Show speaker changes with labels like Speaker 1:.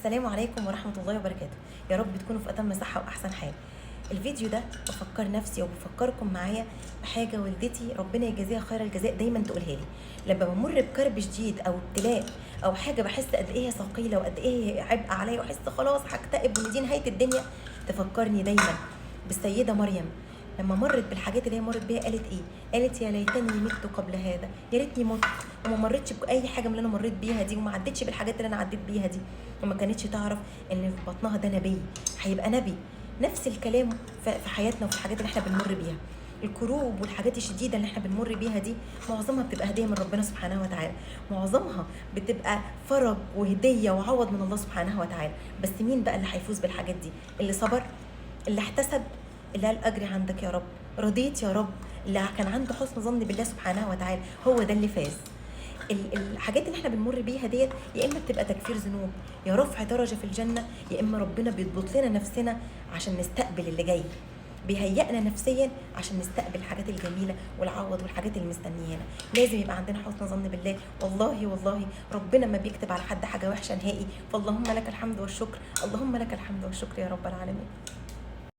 Speaker 1: السلام عليكم ورحمة الله وبركاته. يا رب تكونوا في أتم صحة وأحسن حال. الفيديو ده بفكر نفسي وبفكركم معايا بحاجة والدتي ربنا يجازيها خير الجزاء دايما تقولها لي لما بمر بكرب شديد أو ابتلاء أو حاجة، بحس قد إيه هي ثقيلة وقد إيه هي عبء عليا وأحس خلاص هكتئب وإن دي نهاية الدنيا. تفكرني دايما بالسيدة مريم لما مرت بالحاجات اللي هي مرت بيها، قالت ايه؟ قالت يا ليتني مت قبل هذا، يا ريتني مت وما مريتش باي حاجة من اللي انا مريت بيها دي، وما عدتش بالحاجات اللي انا عديت بيها دي. وما كانتش تعرف ان في بطنها ده نبي، هيبقى نبي. نفس الكلام في حياتنا وفي الحاجات اللي احنا بنمر بيها، الكروب والحاجات الشديدة اللي احنا بنمر بيها دي معظمها بتبقى هديه من ربنا سبحانه وتعالى، معظمها بتبقى فرج وهديه وعوض من الله سبحانه وتعالى. بس مين بقى اللي هيفوز بالحاجات دي؟ اللي صبر، اللي احتسب، اللي قال اجري عندك يا رب، رضيت يا رب، اللي كان عنده حسن ظن بالله سبحانه وتعالى، هو ده اللي فاز. الحاجات اللي احنا بنمر بيها ديت يا اما بتبقى تكفير ذنوب، يا رفع درجه في الجنة، يا اما ربنا بيضبط لنا نفسنا عشان نستقبل اللي جاي، بيهيئنا نفسيا عشان نستقبل الحاجات الجميلة والعوض والحاجات اللي مستنيانا. لازم يبقى عندنا حسن ظن بالله. والله والله ربنا ما بيكتب على حد حاجة وحشة نهائي. فاللهم لك الحمد والشكر، اللهم لك الحمد والشكر يا رب العالمين.